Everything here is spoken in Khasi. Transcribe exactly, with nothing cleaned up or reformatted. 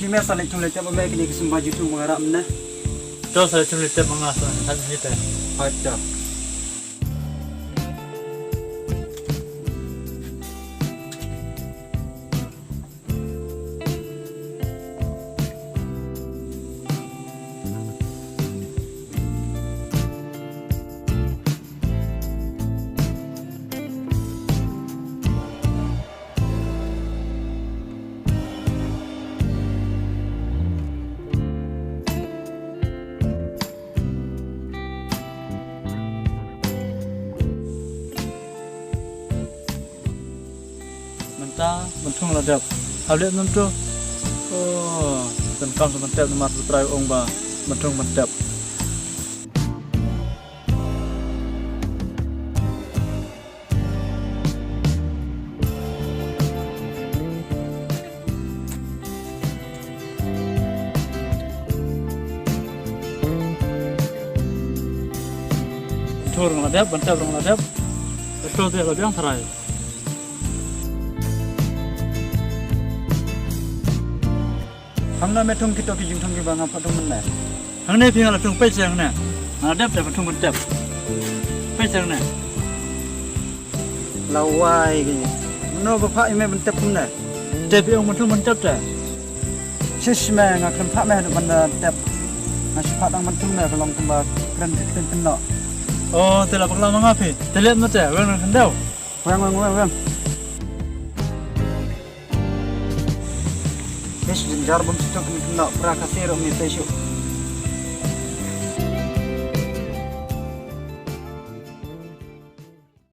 Me sa leit thung leit tep ma me kine ki symbai jingthung ba nga rah mynne. To sa leit thung leit tep ma nga sa leit tep. Hooid to. Mynta ban thung la dep. Hap leh mynta. Oh, donkam sa ban tep namar U Trai u ong ba ban thung ban tep. Thung ruh la dep, ban tep ruh la dep. Thung te la biang tharai. Hangne me thung kito ki jingthung kiba nga pat thung mynne. Hangne phi nga la thung peit sha hangne. Nga la dep te pat thung ban tep. Peit sha hangne. La wai ki. Mano ba phah ïa me ban tep kumne? Te phi ong ban thung ban tep te. Shish me, nga khlem phah me haduh ban, eh, tep. Nga shu phah tang ban thung me ka long kumba kren kren kren noh. Oh, te la bakla ma nga phi. Te leh ma te, weng na khyndew. Weng, weng, weng, weng. Ish, jynjar bym shu tuk ni kynnoh pra ka sir umi te shu.